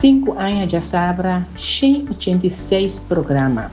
Sinku aña djasabra, 186 programa.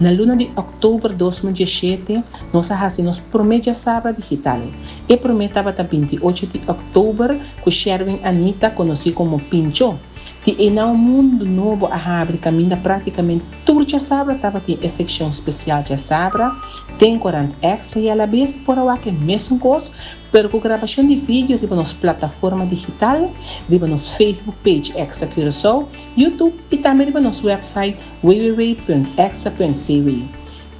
Na luna di òktober 2017 nos a hasi nos promé djasabra digital. E promé tabata 28 di òktober ku Sherwin Anita, konosí komo Pincho. Di einan un mundu nobo a habri kaminda práktikamente tur djasabra tabatin e sekshon spesial djasabra den Korant Extra i alabes por a wak e mesun kos pero ku grabashon di video riba nos plataforma digital, riba nos Facebook page Extra Curaçao, YouTube i tambe riba nos website www.extra.cw.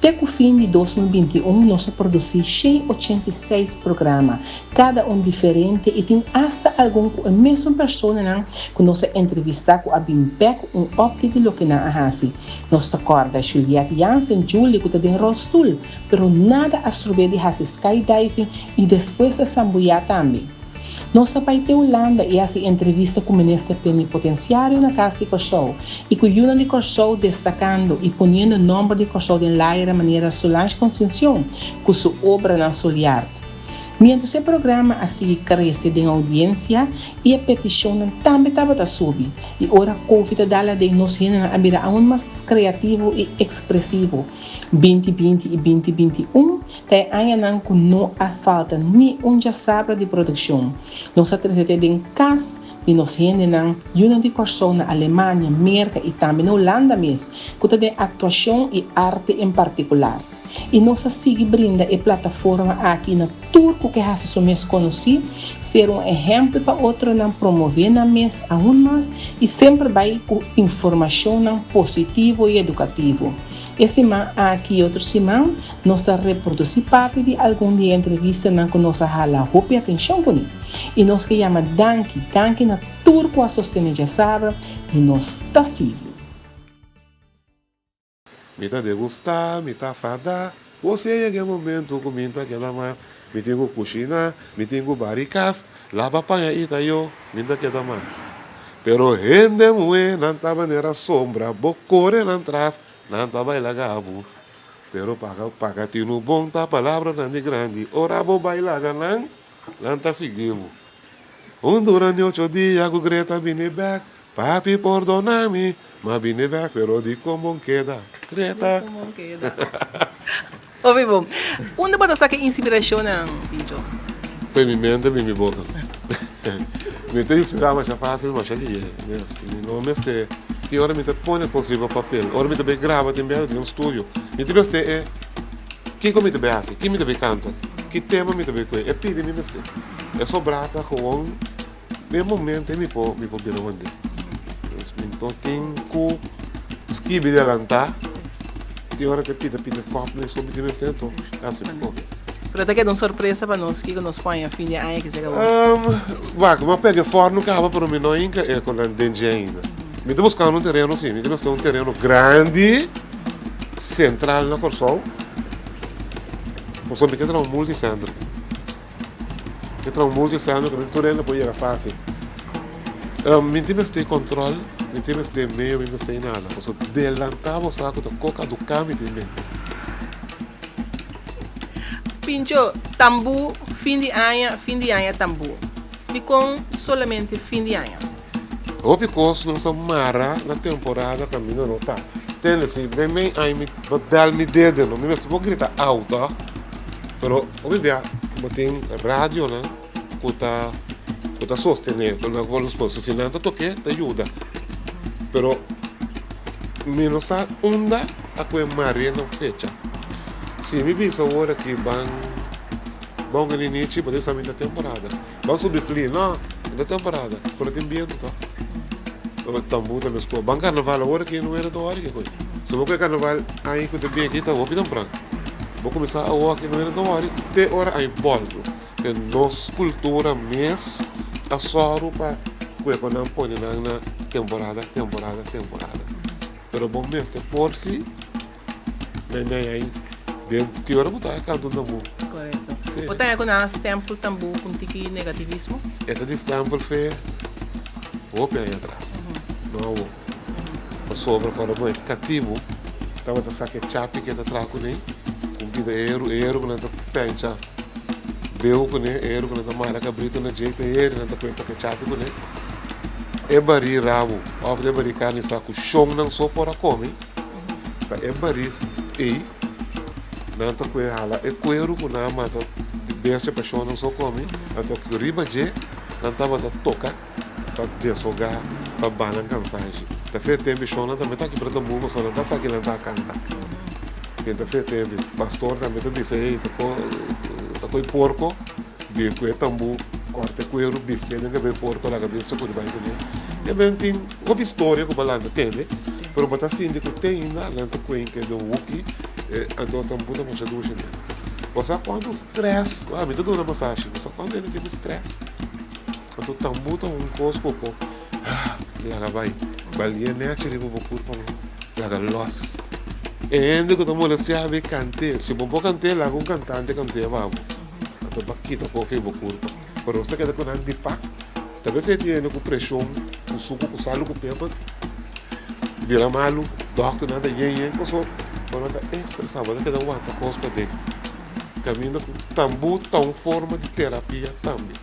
Te ku fin di 2021 nos a produsí 186 programa, kada un diferente i tin asta algun ku e mesun personanan ku nos a entrevistá ku a bin bèk ku un update di loke nan a hasi. Nos ta kòrda Juliette Jansen, Julie, ku ta den ròlstul, pero nada a strob'é di hasi skydiving i despues a sambuyá tambe. Nos a bai te Hulanda i hasi entrevista ku Minister Plenipotensiario na Kas di Kòrsou i ku yunan di Kòrsou destakando i poniendo nòmber di Kòrsou den laira manera Solange Concencion ku su obranan Soliart. Miéntras e programa a sigui krese den oudiensia i e petishonnan tambe tabata subi i ora Covid a dal aden nos hendenan a bira aun mas kreativo i ekspresivo. 2020 i 2021 ta e añanan ku no a falta ni un djasabra di produkshon. Nos a trese te den kas di nos hendenan, yunan di Kòrsou na Alemania, Merka i tambe na Hulanda mes, ku ta den aktuashon i arte en partikular. I nos a sigui brinda e plataforma aki na tur ku ke hasi su mes konosí, ser un ehèmpel pa otronan, promové nan mes aun mas i semper bai ku informashonnan positivo i edukativo. E siman aki i otro siman nos ta reprodusí parti di algun di e entrevistanan ku nos a hala hopi atenshon kuné. I nos ke yama danki, danki na tur ku a sostené djasabra i nos ta sigui. Mi ta degustá, mi ta fadá. Bo si a yega e momento ku mi ta keda mas. Mi tin ku kushiná, mi tin ku bari kas, laba paña i ta yo, mi ta keda mas. Pero hende muhé nan ta manera sombra, bo kore nan tras, nan ta baila gabu. Pero paga paga tinu bon ta palabranan di grandi, ora bo bai laga nan, nan ta sigui bo. Un durante ocho dia ku Greta bini bèk, Papi pordona mi, ma bini bek pero di kon bon keda, Greta. Di kon bon keda. Hopi bon. Unda bo ta saka e inspirashonnan, Pincho? Fo'i mi mente bin mi boka. Mi ta inspirá masha fásil, masha lihe mes. Mi no mester tin ora mi ta pone kos riba papel. Ora mi ta bai graba tin bes den un studio, mi ta mester e kiko mi ta bai hasi, ki mi ta bai kanta, ki tema mi ta bai kohe. E pidi mi mester. E sobrá ta gewoon. Den momento ei mi por mi por bira wende. Pues mi no tin ku skibi delantá. Tin ora te pida pida kòp na esun mi tin mester anto hasi mi koki. Pero ta keda un sorpresa pa nos kiko nos por haña fin di aña kisa kaba. Wak, mi a pega e fòrnu kaba pero mi no hinka e konan den dje ainda. Mi ta buskando un tereno si, mi ta mester un tereno grandi sentral na Kòrsou pasobra mi ke traha un multicenter. E ta un multi sano ku tur hende por yega fásil. Mi tin mester kòntròl, mi tin mester medio, mi mester nada. Pasobra delantá bo sa ku ta koka duká mi tin mente. Pincho, tambú fin di aña, fin di aña tambú. Dikon solamente fin di aña? Hopi kos nos a mara na temporada kaminda no ta. Tende si ben ben ai mi bo dal mi dede no mi mester por grita au to. Pero hopi bia bo tin radionan ku ta ku ta sostene ku nos por si nan ta toke ta yuda. Pero mi no sa unda a kue mare nan fecha. Si mi bisa awor aki ban ban un ninichi bo ta bisa mi ta temporada. Ban subi fli, no, no ta temporada, pero tin bientu to. Tambu ta meskos. Ban karnaval awor aki no era ta ora ke koi. Si bo kue karnaval aña ku ta bin aki ta hopi tempran. Bo kuminsá awor aki no era ta ora te ora aña bòltu. Ke nos kultura mes a sòru pa kue pa nan pone nan na temporada, temporada, temporada. Pero bo mester por si. Mei mei ai den ki ora bo ta canta un tambú. Correcto. Bo ta haña cu nan a stempel tambú cu un tiki negativismo? E ta di stempel fe hopi aña atras, no awor. Pasobra cuando bo e catibu tabata sa ke chapi ke ta traha cune, cu un pida eru, e eru cu nan ta pencha beu cune, e eru cu nan ta mara cabrito na dje, ta e eru nan ta cuenta ke chapi cune. e barí rabu òf e barí karni sa ku shonnan so por a kome, ta e barí ei nan ta kue hala e kueru ku nan a mata di bestia pa shonnan so kome, anto riba dje nan tabata toka pa deshogá, pa baha nan kansanshi. Ta fe tempu shonnan tambe ta kibra tambú pasobra nan ta sa kinan ta kanta. Ken ta fe tempu pastor tambe ta bisa ei ta koe porko. Bin ku e tambú, kòrta e kueru, bistié den kab'é porko, laga bestia pudi bai kuné. E men tin hopi storia ku bo lanta tende, pero bo ta sinti ku te ainda a lanta kuenke den un huki, anto tambú ta masha dushi men. Bo sa kuantu strès, ami ta duna masashi, bo sa kuantu hende tin ku strès? Anto tambú ta un kos ku bo por laga bai, balié nèchi riba bo kurpa no, laga lòs. E hende ku ta molestiá bo e kant'é, si bo por kant'é laga un kantante kant'é pa bo. Anto pa kita kofe bo kurpa. Pero nos ta keda ku nan di pak. Ta bes e tin hende ku preshon, ku suku, ku salu, ku peper, bira malu, dòkternan ta yen yen paso bo no ta ekspresá, bo ta keda wanta kos paden. Kaminda ku tambú ta un forma di terapia tambe.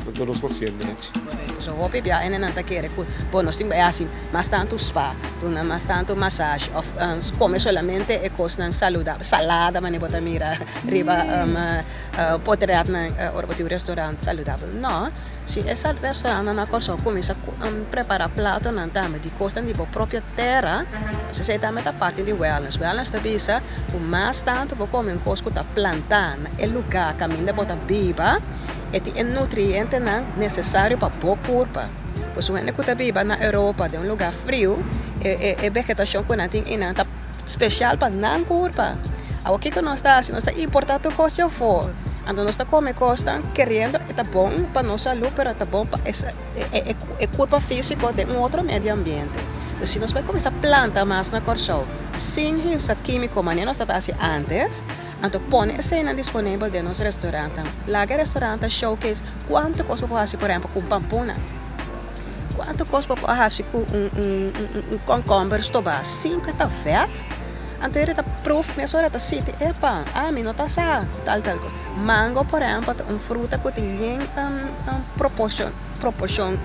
Anto nos por siña nèchi. Pasobra hopi bia hendenan ta kere ku bo nos tin bai hasi mas tantu spa, duna mas tantu masashi òf kome solamente e kosnan saludabel, salada manera bo ta mira riba potretnan ora bo tin un restaurant saludabel. No, si e restaurantnan na Kòrsou kuminsá prepará platonan tambe di kosnan di bo propio tera, esei tambe ta parti di wellness. Wellness ta bisa ku mas tantu bo kome un kos ku ta plantá na e lugá kaminda bo ta biba, e tin e nutrientenan nesesario pa bo kurpa. Pues un hende ku ta biba na Europa den un lugá friu, e vegetashon ku nan tin einan ta spesial pa nan kurpa. Awor kiko nos ta hasi? Nos ta importá tur kos di afó. Anto nos ta kome kosnan keriendo e ta bon pa nos salú pero ta bon pa e kurpa físiko den un otro medio ambiente. Entonces si nos bai kuminsá planta mas na Kòrsou sin usa kímiko manera nos tabata hasi ántes, Anto pone eseinan disponibel den nos restaurantnan. Laga e restaurantnan showcase kuantu kos bo por hasi por ehempel ku un pampuna, kuantu kos bo por hasi ku un un kònkòmber stobá sin ku e ta vèt. Anto e ta pruf mesora ta sinti epa ami no ta sa tal tal kos. Mango por ehempel ta un fruta ku tin yen proporshon proporshon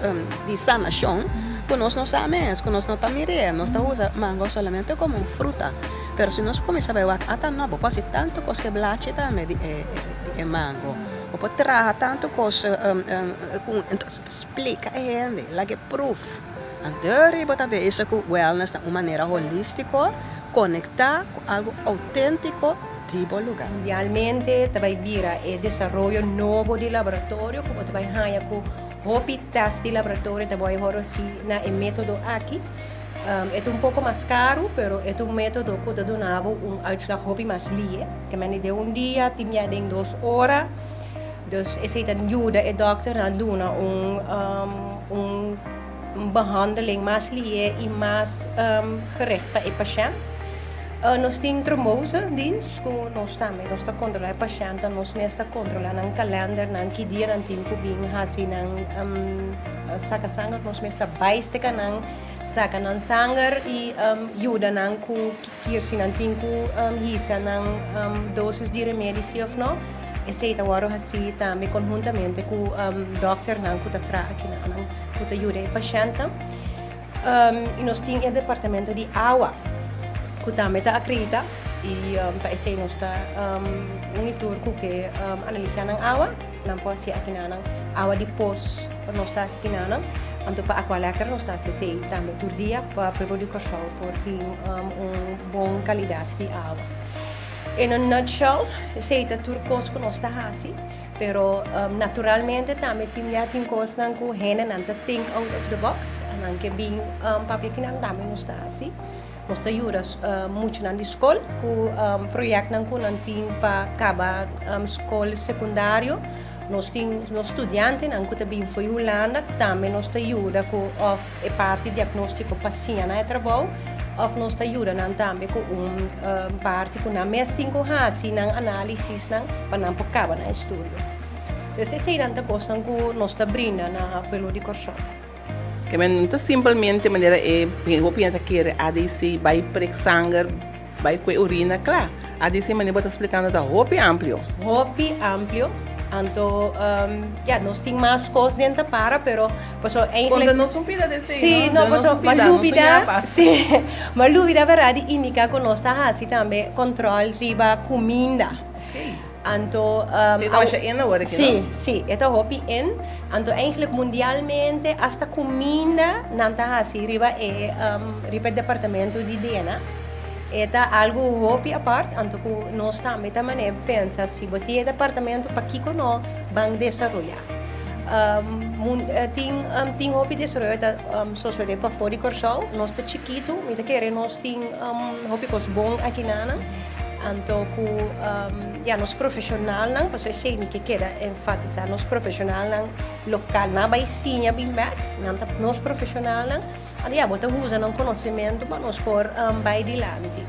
di sanashon ku nos no sa mes, ku nos no ta mir'é. Nos ta usa mango solamente komo un fruta. Pero si nos cuminsa bay wak ata no, bo por haci tanto cos cu e blachi tambe di e di e mango. Bo por traha tanto cos cu entonces splica e hende, laga e proef. Anto riba ta bisa cu wellness ta un manera holistico conecta cu algo autentico di bo lugar. Mundialmente ta bai bira e desaroyo nobo di laboratorio ku bo ta bai haña ku hopi tèst di laboratorio ta bai hòrò si na e método aki. E ta un poko mas karu, pero e ta un método ku ta duna bo un uitslag hopi mas lie. Ke mende den un dia, tin bia den dos ora. Dus esei ta yuda e dòkternan duna un un behandeling mas lie i mas gericht pa e pashènt. Nos tin trombosedienst ku nos tambe nos ta kontrolá e pashèntnan, nos mes ta kontrolá nan kalènder, nan ki dia nan tin ku bin hasi nan Saka sanger nos mes ta bai seka nan, saka nan sanger i yuda nan ku kier si nan tin ku hisa nan dosis di remedi si of no. Esei ta wòrdu hasí tambe konhuntamente ku dòkternan ku ta traha akinan ku ta yuda e pashèntnan. I nos tin e departamento di awa ku tambe ta akreditá i pa esei nos ta un i tur ku ke analisá nan awa. Nan por hasi akinanan awa di pos nos ta hasi kinanan, anto pa Aqualekker nos ta hasi esei tambe tur dia pa pueblo di Kòrsou por tin un bon kalidat di awa. In a nutshell, esei ta tur kos ku nos ta hasi, pero naturalmente tambe tin ya tin kosnan ku hendenan ta think out of the box, nan ke bin papia kinan tambe nos ta hasi. Nos ta yuda muchanan di skol ku proyektnan ku nan tin pa kaba skol sekundario. Nos tin nos studiantenan ku ta bin for Hulanda, tambe nos ta yuda ku òf e parti diagnóstiko pa siña nan e trabou òf nos ta yuda nan tambe ku un parti ku nan mes tin ku hasi nan análisisnan pa nan por kaba nan estudio. Dus eseinan ta kosnan ku nos ta brinda na pueblo di Kòrsou. Ke men no ta simpelmente manera e hopi hende ta kere ADC bai prek sanger, bai kue urina, kla. ADC manera bo ta splikando ta hopi amplio. Hopi amplio. Anto ya nos tin mas kos den ta para pero paso eigenlijk Konta nos un pida den esei, Sí, no? no, paso Duna nos un pida, nos un yapa. Sí, m'a lubida berdad di indica ku nos ta hasi tambe control riba kuminda. Anto Sí, e ta masha in awor aki, no? Sí, sí, e ta hopi in. Anto eigenlijk mundialmente hasta kuminda nan ta hasi riba e riba e departamento di DNA. E ta algu hopi apart, anto ku nos tambe ta manera pensa si bo tin e departamento pakiko no ban desaroyá. Tin tin hopi desaroyo ta sosodé pafó di Kòrsou. Nos ta chikitu, mi ta kere nos tin hopi kos bon akinanan. Anto ku ya nos profeshonalnan, pasobra esei mi ke keda enfatisá, nos profeshonalnan lokal nan a bai siña bin bèk, nan ta nos profeshonalnan. Anto ya bo ta usa nan konosementu pa nos por bai dilanti.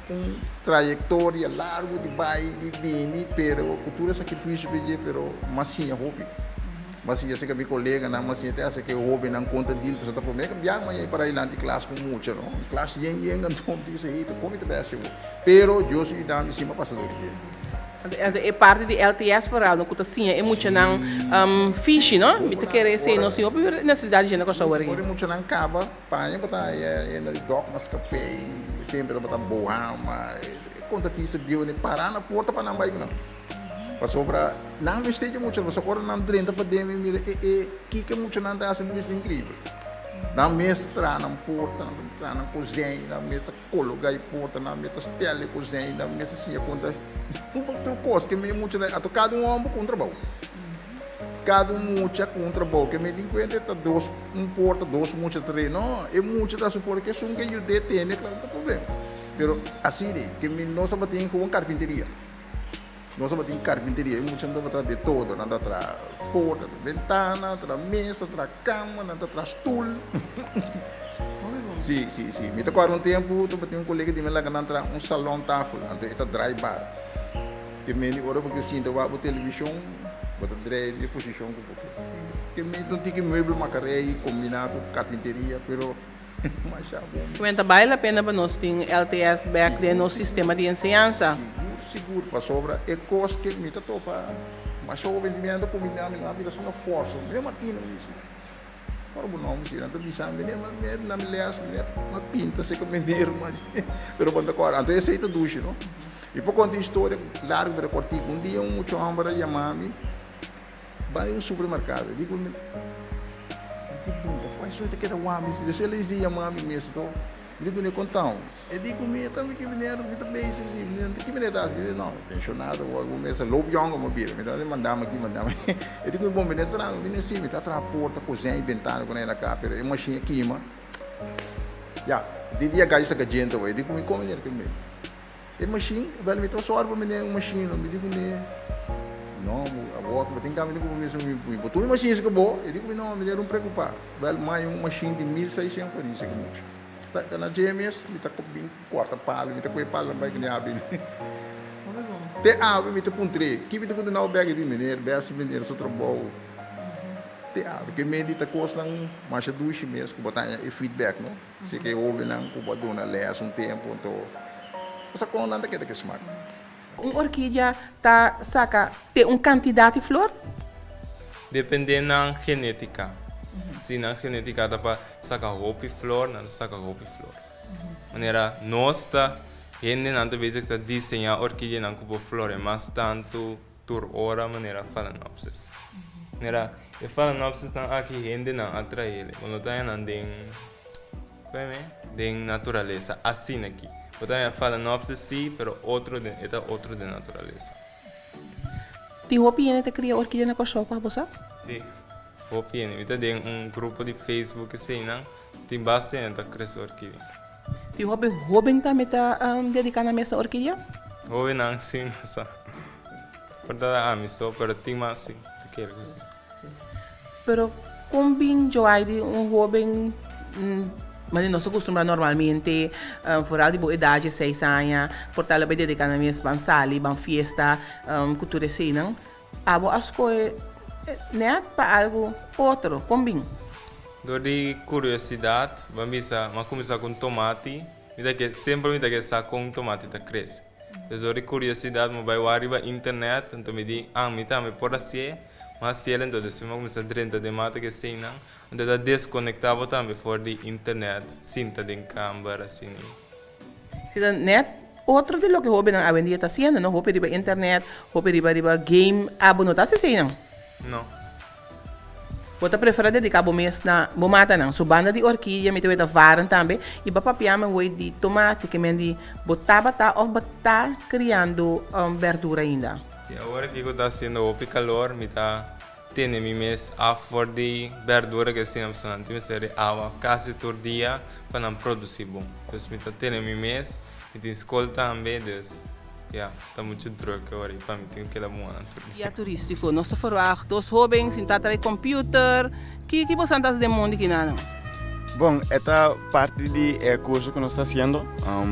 Un trayektoria largu di bai di bini pero ku tur e sakrifisio pe dje pero mas siña hopi. Mas siña aserka mi koleganan, mas siña te aserka e hobennan konta dil pasobra ta promé biaha mañana para dilanti klas ku mucha no. Klas yen yen anto mi ta bisa hey ta kon mi ta bai hasi awor. Pero Dios a yuda mi si mi a pasa dor di dje. Anto e parti di LTS vooral no ku ta siña e muchanan fishi no. Mi ta kere esei nos tin hopi nesesidat di dje na Kòrsou awor aki. Ora e muchanan kaba paña bo ta haya e na di dòkmas kapé e tempu tabata bohama e kontatista bieu ne para na porta pa nan bai ku nan. Pasobra nan mester dje muchanan pasobra ora nan drenta paden mi mira e e kiko e muchanan ta hasi mi mester inkribel. Nan mes ta traha nan porta nan ta traha nan kozijn nan mes ta Kologa e porta nan mester stel e kozijn nan mester siña kon ta tur kos ke mi mucha ato kada un homber ku un trabou kada un mucha ku un trabou ke mi tin kuenta ta dos un porta dos mucha tres no e mucha ta supone ke esun ke yud'é tene klaro ta problema pero asi de ke mi nos tabatin gewoon karpinteria nos tabatin karpinteria e muchanan tabata de todo nan ta traha porta bentana traha mesa traha kama nan ta traha stul. Sí, sí, sí. Mi ta kòrda un tempu tabatin un kolega di mi laga nan traha un salon tafel, anto e ta drai bar. Ke mende ora bo ke sinta wak bo televishon, bo ta drai den e posishon ku bo ke. Ke mende ta un tiki mueble makarei kombiná ku karpinteria, pero masha bon. Kumen ta bale la pena pa nos tin LTS bèk den nos sistema di enseñansa? Sigur, sigur, pasobra e kos ke mi ta topa masha hopi di mi nan ta kombiná mi nan a bira asina fòrsa. Meneer Martina mi bisa. Ora bo nomber si nan ta bisa mi ma mi na mi les mi ma pinta seka meneer ma pero bo ta kòrda anto esei ta dushi no mi por konta un historia largu pero kòrtiku un dia un mucha hòmber a yama mi bai un supermerkado e di ku mi mi tin punta kua esun ta keda wak mi si despues el a disidí yama mi mes anto mi di kuné kontau. E di ku mi, Ta mi ki meneer, mi ta bezig si. Mi di, Ki meneer ta hasi? Mi di, No, pensionado o algun mesa, loop yongo mi a bira. Mi ta manda mi aki, manda mi. E di ku mi, Bon, meneer ta traha? Mi di, Si, mi ta traha porta, kozijn i bentana ku nan na ka, pero e mashin a kima. Ya, di dia gai saka djente awor. E di ku mi, Kon meneer? Ki mi, E mashin, bel mi ta sòru pa meneer un mashin. Mi di ku mi, No, awor bo tin kambia di ku bo mester mi bo tuma e mashin esaki bo. E di ku mi, No, meneer, no preokupa. Bel, mai un mashin di 1600 florin esaki muchu. Ta na dje mes mi ta bin korta palu, mi ta kohe palu bai kende abri. Te awe mi ta puntr'é, ki mi ta konta nau bek? E di, Meneer, bèsti meneer su trabou. Te awe. Ke medi ta kosnan masha dushi mes ku bo ta haña e feedback, no? Si ke hóbennan ku bo a duna lès un tempu, anto bo sa kon nan ta keda ke smak. Un orkidia ta saka te un kantidat di flor? Depende nan genetica. Si nan genetica ta pa saka hopi flor, nan ta saka hopi flor. Manera nos ta hendenan ta bezig ta diseña orkidianan ku por flore mas tantu tur ora manera phalaenopsis. Manera e phalaenopsisnan aki hendenan a traele. Bo no ta haña nan den. Koe den naturalesa asina aki. Bo ta haña phalaenopsis sí, pero otro den, e ta otro den naturalesa. Tin hopi hende ta kria orkidea na Kòrsou ku abo sa? Sí, hopi hende. Mi ta den un grupo di Facebook eseinan, tin basta hende ta krese orkidea. Tin hopi hóben tambe ta dediká nan mes na orkidea? Hóbennan sí, no sa. Por ta ami so, pero tin mas sí, ta kere ku sí. Pero kon bin Joai di un hoben manera nos ta kustumbrá normalmente, foral di bo edat dje seis aña, por tal lo bai dediká nan mes ban sali, ban fiesta, ku tur eseinan. Abo a skohe nèt pa algu otro. Kon bin? Dor di kuriosidat, ban bisa, mi a kuminsá ku un tomati. Mi ta ke semper mi ta ke sa kon tomati ta krese. Pues dor di kuriosidat mi bai wak riba internet, anto mi di, ah mi tambe por hasié, mi hasiel anto despues mi a kuminsá drenta den mata ku eseinan, anto ta deskonektá bo tambe for di internet, sinta den kamber asina. Si ta net otro di loke hobennan awendia ta hasiendo, no? Hopi riba internet, hopi riba riba game, abo no ta hasi eseinan? No. Bo ta prefera dedica bo mes na bo matanan. Su banda di orkidia mi ta weta varen tambe y bo papia mi hoy di tomate ke men di bo tabata of bo ta criando berdura ainda. Si awor aki ku ta haciendo hopi calor mi ta tene mi mes af for di berdura ke asina pasobra nan tin mester di awa casi tur dia pa nan produci bon. Dus mi ta tene mi mes, mi tin scol tambe dus. Ya, ta muchu druk awor i pa mi tin ku keda muha nan tur dia. Guia turístiko, Nos ta ferwagt dos hóben sintá tras e kòmpiuter. Ki ki boso a hasi den mondi kinanan? Bon, e ta parti di e kurso ku nos ta hasiendo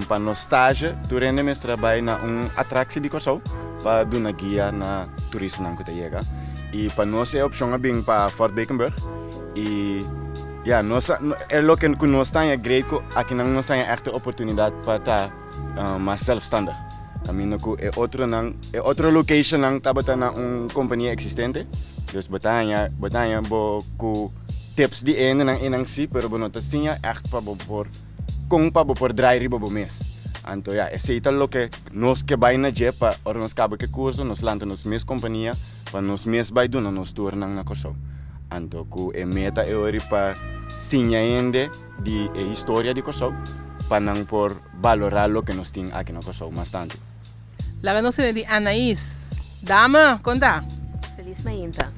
pa nos stage. Tur hende mester a bai na un atraksie di Kòrsou pa duna guia na turistanan ku ta yega. I pa nos e opshon a bin pa Fort Beekenburg. I ya, nos a, e loke ku nos ta haña great ku akinan nos haña ègt e oportunidat pa ta. mas zelfstandig. Caminda cu e otronan, e otro locationnan tabata na un compania existente. Dus bo ta haña, bo ta haña bo cu tips di e hendenan einan si, pero bo no ta siña echt pa bo por, con pa bo por draai riba bo mes. Anto ya, esey ta loke nos ke bay na dje pa ora nos caba cu e curso nos lanta nos mes compania pa nos mes bay duna nos tournan na Corsou. Anto cu e meta e ori pa siña hende. Di e historia di Kòrsou pa nan por balorá loke nos tin aki na Kòrsou mas tantu. Laga nos tene di Anaís. Dama, kon ta? Felis mainta.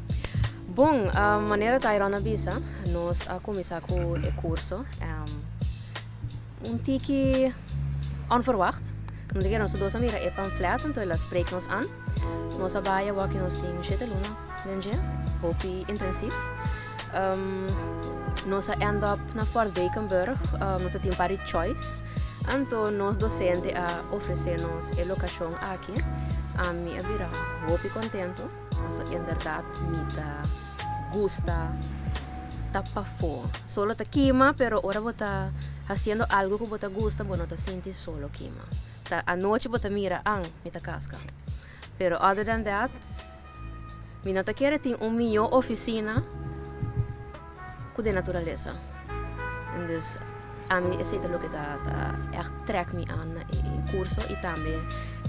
Bon, manera Tyron a bisa, nos a kuminsá ku e kurso un tiki onverwacht. Nos a kere nos dos a mira e pamflet, anto el a spreek nos an. Nos a bai awor ku nos tin shete luna den dje, hopi intensief. Nos a end up na Fort Beekenburg, nos a tin par di choice, anto nos docente a ofrece nos e locacion aki, ami a bira hopi contento, pasobra inderdaad mi ta gusta ta pafó, solo ta kima pero ora bo ta haciendo algo cu bo ta gusta bo no ta sinti solo kima, ta anochi bo ta mira an mi ta casca, pero other than that. Mi no ta kere tin un mihó ofisina ku den naturalesa. En dus ami esei ta loke ta ta ègt trèk mi an na e kurso i tambe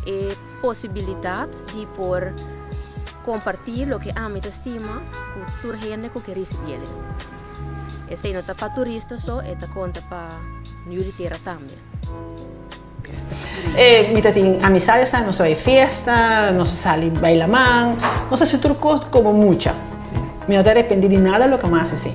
e posibilidat di por kompartí loke ami ta stima ku tur hende ku ke risibí el. Esei no ta pa turista so, e ta konta pa yu di tera tambe. Mi ta tin amisades, nos ta bai fiesta, nos ta sali bai laman, nos ta hasi tur kos komo mucha. Mi no ta arepentí di nada loke mi a hasi si.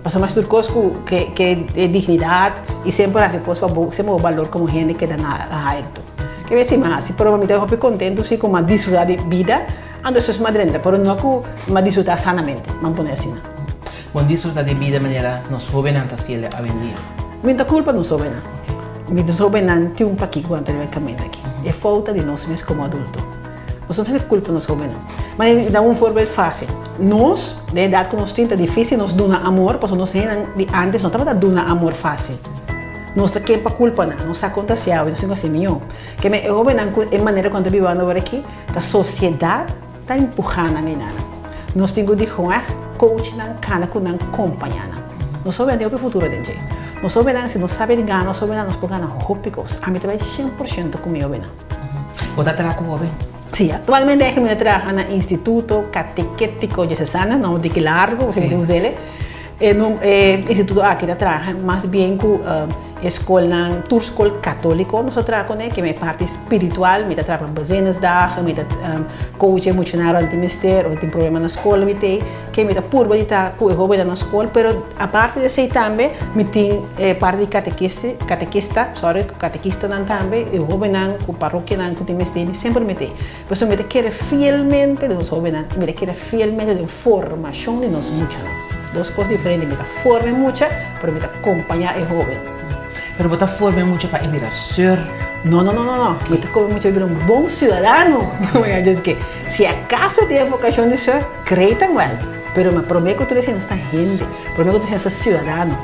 Pasobra mi a hasi tur kos ku ke dignidat i semper hasi kos pa bo, semper bo balor komo hende keda na alto. Ke bes si mi a hasi, pero mi ta hopi kontentu si ku mi a disfrutá di bida, anto esun mi a drenta, pero no ku mi a disfrutá sanamente, mi a pone asina. Bo a disfrutá di bida manera nos hóbennan ta hasiel awendia? Mi no ta kulpa nos hóbennan. Mi nos hóbennan tin un pakiko nan ta riba e kaminda aki. E falta di nos mes komo adulto. Nos no mester kulpa nos hóbennan. Ma e da un voorbeeld fásil. Nos, den edat ku nos tin, ta difísil nos duna amor pasobra nos hendenan di ántes no tabata duna amor fásil. Nos ta ken pa kulpa nan. Nos sa kon ta hasi awe, nos tin ku hasi mihó. Ke men e hóbennan ku e manera ku nan ta bibando awor aki, ta sosiedat ta empuhá nan ei nan. Nos tin ku di hoeg coach nan, kana ku nan, kompañá nan. Nos hobennan tin hopi futuro den dje. Nos hobennan si nos sabi di gana nos hobennan nos por gana hopi kos. Ami ta bai 100% ku mi hobennan. Bo ta traha ku hoben? Si, aktualmente mi ta traha na Instituto Kateketiko Diosesana, no diki largu, si mi tin us'el. E e instituto aki ta traha mas bien ku e skolnan, tur skol katóliko nos ta traha kuné, ke e parti spiritual, mi ta traha pa bezinnersdagen, mi ta coach e muchanan rònt di mester ora tin problema na skol mi t'ei, ke mi ta purba di ta ku e hóbennan na skol, pero aparte di esei tambe mi tin e parti di katekisi, katekista, sorry, katekistanan tambe, e hóbennan ku parokianan ku tin mester mi semper mi t'ei. Pasobra mi ta kere fielmente den nos hóbennan i mi ta kere fielmente den formashon di nos muchanan. Dos kos diferente, mi ta forma e mucha, pero mi ta kompañá e hóben. Pero bo ta forma e mucha pa e bira seur? No, no, no, no, no. Mi ta forma e mucha pa e bira un bon siudadano. Así ke, si akaso e tin e vokashon di seur, krei tan wèl. Pero promé ku tur esei nos ta hende. Promé ku tur esei nos ta siudadano.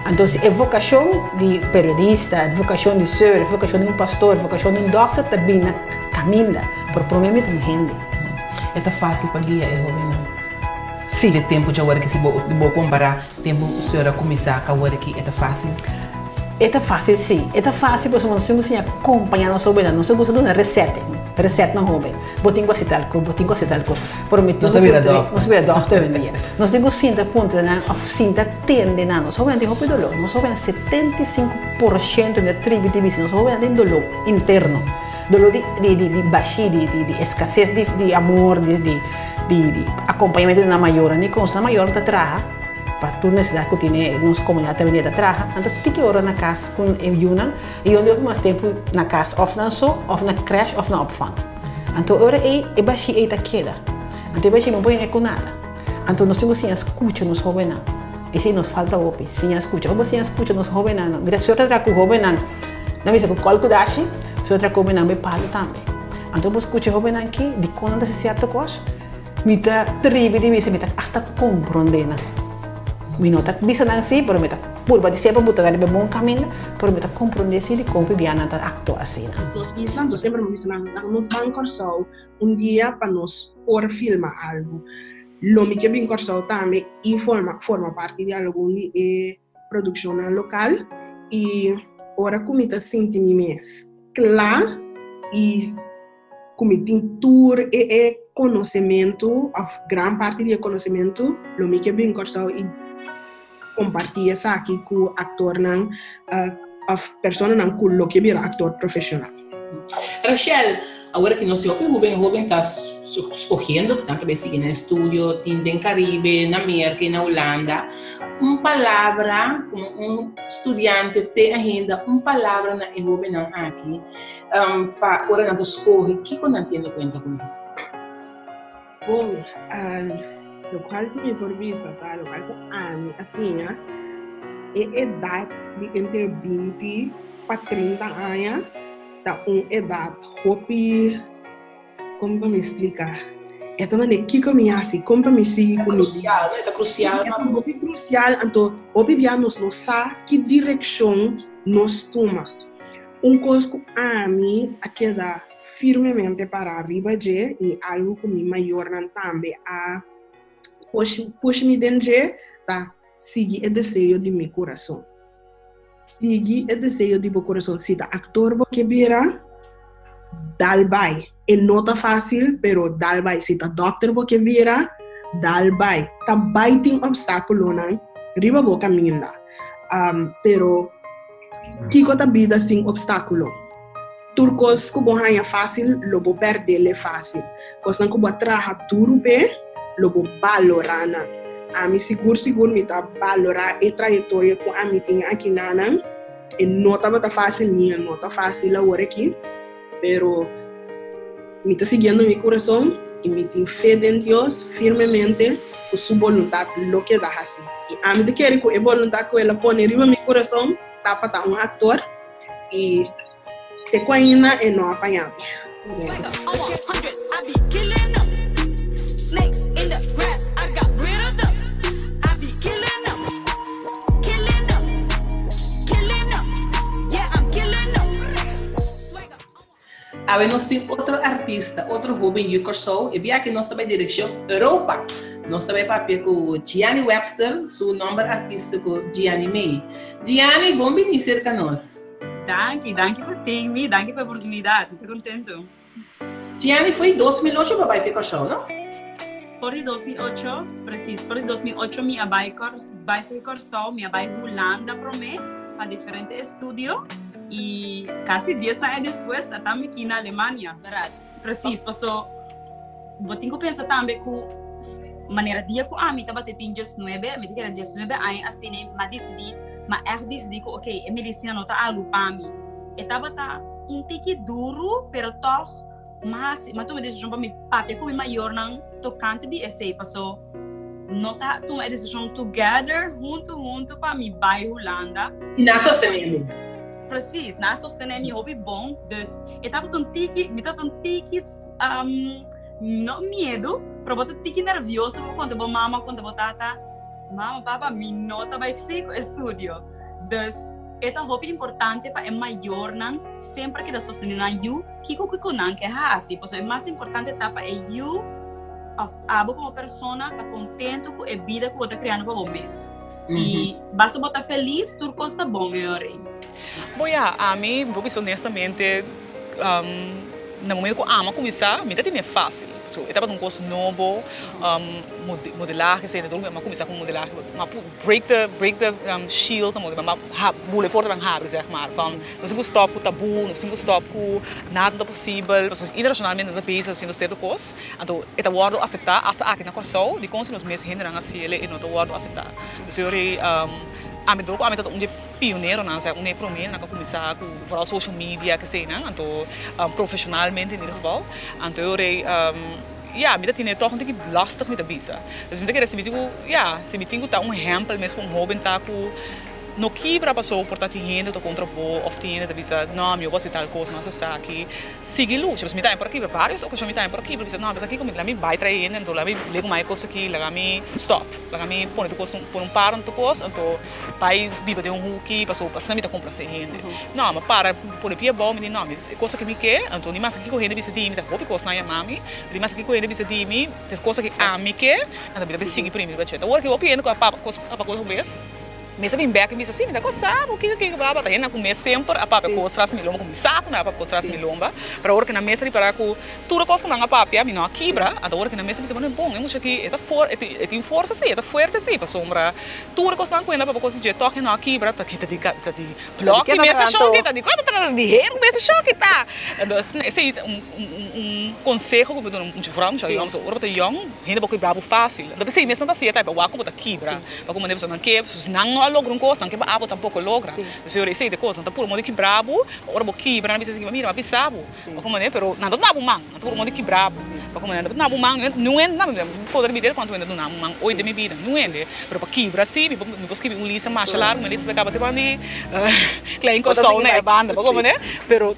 Anto si e vokashon di periodista, e vokashon di seur, e vokashon di un pastor, e vokashon di un dòkter ta bin na kaminda, pero promé mi ta un hende. E ta fásil pa guia e hóbennan? Sí. De tempu djawor aki si bo bo kompará tempu seur a kuminsá ku awor aki e ta fásil? E ta fásil sí. E ta fásil pasobra nos tin ku siña kompañá nos hóbennan. Nos ta gusta duna resèt, resèt na hóben. Bo tin ku hasi tal kos, bo tin ku hasi tal kos. Pero mi tin Nos a ku bira puntra, dòkter. nos a bira dòkter hoy en dia. Nos tin ku sinta puntra nan òf sinta tende nan. Nos hóbennan tin hopi doló. Nos hóbennan 75% mi ta tribi di bisa, nos hóbennan tin doló interno. Doló di di di di bashí, di di di eskases di di amor, di di di di akompañamentu di nan mayornan. Ni kon su nan mayornan ta traha pa tur nesesidat ku tene nos komunidat ta bini ta traha, nan ta tiki ora na kas ku e yunan i yon di hopi mas tempu na kas òf nan so òf na krèsh òf na opvang. Anto e ora ei e bashí ei ta keda. Anto e bashí no por hende ku nada. Anto nos tin ku siña skucha nos hóbennan. Esei nos falta hopi, siña skucha. Ora bo siña skucha nos hóbennan, mira si bo ta traha ku hóbennan, nan bisa ku kòl ku dashi, si bo ta traha ku hóbennan bai palu tambe. Anto bo skucha e hóbennan aki, dikon nan ta hasi sierto kos, mi ta tribi di bisa, mi ta asta komprondé nan. Mi no ta bisa nan si, pero mi ta purba di semper buta nan riba e bon kaminda, pero mi ta komprondé si dikon pibia nan ta aktua asina. Nos isla, anto semper mi bisa nan, laga nos ban Kòrsou un dia pa nos por filma algu. Lo mi ke bin Kòrsou tambe i forma forma parti di algun di e produkshonnan lokal i ora ku mi ta sinti mi mes kla i ku mi tin tur e e konosementu òf gran parti di e konosementu lo mi ke bin Kòrsou i kompartí esaki ku aktornan òf personanan ku lo ke bira aktor profeshonal. Rachel, awor aki nos hopi hoben hoben ta skohiendo ku nan ta bai sigui nan estudio, tin den Karibe, na Merka i na Hulanda. Un palabra komo un studiante te ainda, un palabra na e hobennan aki pa ora nan ta skohe kiko nan tene kuenta ku nan? Bon, lokual ku mi por bisa ta, lokual ku ami a siña, e edat di entre binti pa trinta aña ta un edat hopi, kon pa mi splika? E ta manera kiko mi hasi, kon pa mi sigui ku mi bida. E ta krusial, no? E ta hopi krusial, anto hopi bia nos no sa ki direkshon nos tuma. Un kos ku ami a keda firmemente pará riba dje i algu ku mi mayornan tambe a push mi den dje ta sigui e deseo di mi kurason. Sigui e deseo di bo kurason. Si ta aktor bo ke bira, dal bai. E no ta fásil, pero dal bai. Si ta dòkter bo ke bira, dal bai. Ta bai tin opstákulonan riba bo kaminda, pero kiko ta bida sin opstákulo? Tur kos ku bo haña fásil, lo bo pèrdele fásil. Kosnan ku bo a traha duru p'e, lo bo balorá nan. Ami sigur sigur mi ta balorá e trayektoria ku ami tin aki nanan. E no tabata fásil ni e no ta fásil awor aki, pero mi ta siguiendo mi kurason i mi tin fe den Dios firmemente ku su boluntat lo keda hasí. I ami ta kere ku e boluntat ku el a pone riba mi kurason ta pa ta un aktor. I te ku ainda e no a faña mi. Awe nos tin otro artista, otro hoben yu Kòrsou. E biaha nos ta bai direkshon Europa. Nos ta bai papia ku Gianni Webster, su nòmber artístiko Gianni May. Gianni, bon bini serka nos. Danki, danki pa tin mi, danki pa e oportunidat, mi ta kontentu. Gianni, foi 2008 bo a bai fi Kòrsou, no? For di 2008, presis, for di 2008 mi a bai bai fi Kòrsou, mi a bai Hulanda promé pa diferente estudio i kasi dies aña despues a ta mi aki na Alemania. Presis, paso bo tin ku pensa tambe ku manera dia ku ami tabata tin diesnuebe, mi ta kere diesnuebe aña asina, m'a disidí, m'a ègt disidí ku okey, e medisina no ta algu pa mi. E tabata un tiki duru, pero tòg m'a hasi, m'a tuma e desishon pa mi papia ku mi mayornan tokante di esei, paso nos a tuma e desishon together, huntu huntu pa mi bai Hulanda. I nan a sostené bo? Precies, nan a sostené mi hopi bon, dus e tabata un tiki, mi tabata un tiki no miedu, pero bo ta tiki nervioso bo konta bo mama, konta bo tata, mama, papa, mi no ta bai sigui ku estudio. Dus e ta hopi importante pa e mayornan semper keda sostene nan yu kiko kiko nan ke hasi. Pasobra e mas importante ta pa e yu of abo komo persona ta kontento ku e bida ku bo ta kreando pa bo mes. I basta bo ta felis tur kos ta bon e ora ei. Bo ya, ami bo bisa honestamente na momento ku ami a kuminsá mi ta tene fásil. So e tabata un kos nobo, modelahe esei mi a kuminsá ku modelahe mi a break the break the shield mi a bula e porta ban habri zeg maar van nos tin ku stòp ku tabú, nos tin ku stòp ku nada no ta posibel pasobra internashonalmente nan ta bezig hasiendo sierto kos anto e ta wòrdu aseptá asta aki na Kòrsou dikon si nos mes hendenan hasi el e no ta wòrdu aseptá. Dus e ora ei ami dor ku ami ta un di e pioneronan osea un di e promenan ku a kuminsá ku vooral social media keseinan anto profeshonalmente in ieder geval anto e ora ei ya mi ta tene tòg un tiki lastig mi ta bisa dus mi ta kere si mi tin ku ya si mi tin ku ta un ehèmpel mes pa un hóben ta ku no kibra paso por ta tin hende ta kontra bo òf tin hende ta bisa no mi bo hasi tal kos no hasi esaki sigui lucha pasobra mi tambe por a kibra varios okashon mi tambe por a kibra bisa no bisa kiko mi laga mi bai trae hende anto laga mi legu mai e kos aki laga mi stòp laga mi pone tur kos pone un paro na tur kos anto Bai biba den un huki pasobra asina mi ta komplasé hende. No, mi a para pone pia abou, mi di no, e kos aki mi ke, anto ni maske kiko hende bisa di mi, ta hopi kosnan yama mi, ni maske kiko hende bisa di mi, ta e kos aki ami ke, anto mi ta bai sigui primi riba dje. Ta ora ki hopi hende ku a papia kos a papia kos un bes, mi sa bin bek i bisa si, mi ta gosa bo kiko kiko bla bla, ta hende ku mes semper a papia kos tras mi lomba, ku mi sa ku nan a papia kos tras mi lomba, pero ora ku nan mes a ripará ku Tur e kos ku nan a papia mi no a kibra, anto ora ku nan mester bisa bo bon e mucha aki e ta for e tin forsa si, e ta fuerte si, pasobra tur e kosnan ku e na papia kos di dje tòg e no a kibra ta ta di ta di blòki mester shòki ta di kua ta trata di heru mester shòki ta. Entonces esei ta un un konseho ku mi duna mucha vrouw mucha yòn pasobra ora bo ta yòn hende por kibra bo fásil, anto p'esei mes nan ta hasié ta wak ku bo ta kibra pa ku manera pasobra nan ke nan no a logra un kos nan ke pa abo tampoko logra, p'esei ora esei ta e kos nan ta puru modo di kibra bo, ora bo kibra nan bisa mira mi a bisa bo. Pa ku manera, pero nan ta duna bo man, nan ta puru modo di kibra bo. Pa ku manera, nan ta duna bo man, niun hende na mi poder mi bida kuantu hende a duna mi man oit den mi bida, niun hende. Pero pa kibra si, mi por mi por skibi un lista masha largu, mi lista ta kaba te banda di Klein Kòrsou na e banda, pa ku manera. Pero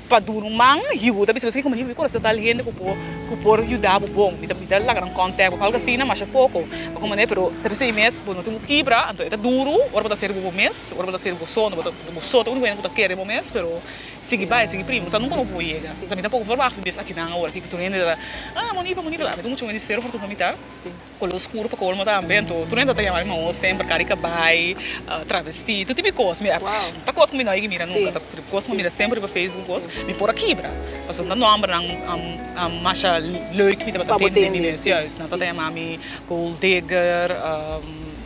pa duna un man, yu ta bisa mi komo mi konosé tal hende ku por ku por yuda bo bon, mi ta mi ta laga nan kòntèk bo, algu asina masha poko. Pa ku manera, pero ta bisa mi mes bo no tin ku kibra, anto e ta duru ora bo ta hasi riba bo mes, ora bo ta hasi riba bo so, bo so ta úniko hende ku ta kere bo mes, pero. Sigui bai, sigui primi, bo sa nunka no por yega. Sa mi tampoco por wak mi bes akinan awor aki ku tur hende ta ah Monifa, Monifa, ami ta muchu hende di Sero Fortuna mi ta, kolo oscuro pa kolmo tambe, anto tur hende ta yama mi maho semper, kari kabai, travesti, tur tipo di kos, mi ta kos ku mi no a yega mira nunka, ta kos ku mi mira semper riba Facebook kos, mi por a kibra, pasobra nan nombernan masha leuk mi tabata tende den mi mes, juist, nan tabata yama mi gold digger,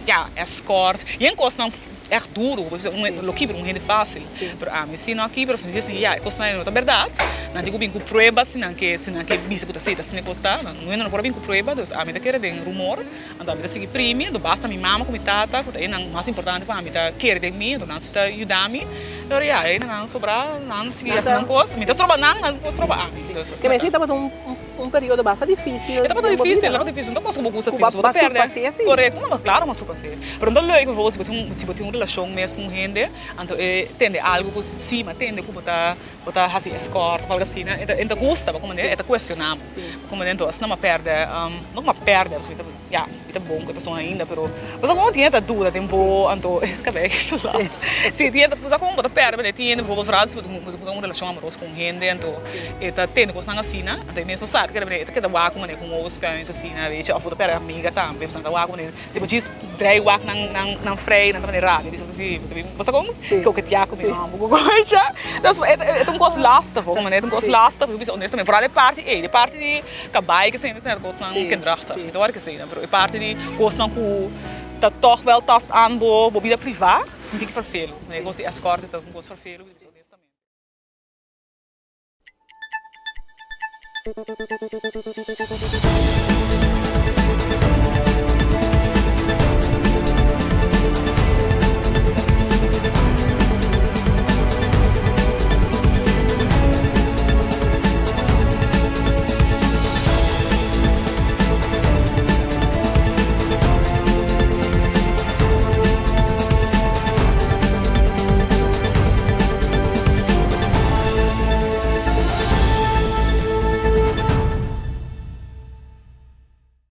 ya, escort, yen kosnan. Echt duru, bo bisa un lo kibra un hende fácil, pero ami si no a kibra, mi di ya e kosnan ei no ta bèrdat, nan tin ku bin ku prueba si nan ke si nan ke bisa ku ta si ta asina e kos ta, nan no por a bin ku prueba, dus ami ta kere den rumor, anto ami ta sigui primi, anto basta mi mama ku mi tata ku ta e nan mas importante pa ami ta kere den mi, anto nan si ta yuda mi, pero ya e nan sobra nan sigui hasi nan kos, mi ta stroba nan, nan por stroba ami, dus asina ta. Ke tabata un Un periodo basta difícil E tabata den bo difícil, bida, no? tabata difícil. No ta cosa ku bo gusta Ku tin, bo ta ba pèrdè. surpas'é si. Korekto, no, klaro m'a surpas'é. Pero no ta leuk bijvoorbeeld si bo tin un, si bo tin un relashon mes ku un hende, anto e tende algu ku si, m'a tende ku bo ta, bo ta hasi escort òf algu asina, e ta, e ta gusta, bo komprendé? E ta kuestioná bo, bo komprendé? Anto asina m'a pèrdè, no ku m'a pèrdè, pasobra mi ta, ya, mi ta bon ku e persona ainda, pero bo sa kon tin hende ta duda den bo, anto e kabei ta last. Si, tin hende, bo sa kon bo ta pèrdè, pasobra tin hende bijvoorbeeld vooral si bo tin un relashon amoroso ku un hende, anto. E ta tende kosnan asina, anto e mes no sa keda e ta keda wak manera ku un owo skuins asina, weet je, of bo ta pèrdè amiga tambe, pasobra nan ta wak manera, si bo djis drei wak nan nan nan frei nan ta manera rabia, bisa si bo ta bin, bo sa kon? Koketeá ku mi hòmber ku koicha. Dus e ta e ta un kos lastig hoor, manera e ta un kos lastig, mi bisa honestamente, vooral e parti ei, e parti di kabai ke esei ta kosnan kinderachtig, mi ta wòrdu ke esei, pero e parti di kosnan ku ta tòg wèl tast aan bo bo bida privá, mi tin ki ferfelu, manera e kos di escort ta un kos ferfelu, mi ta bisa honestamente.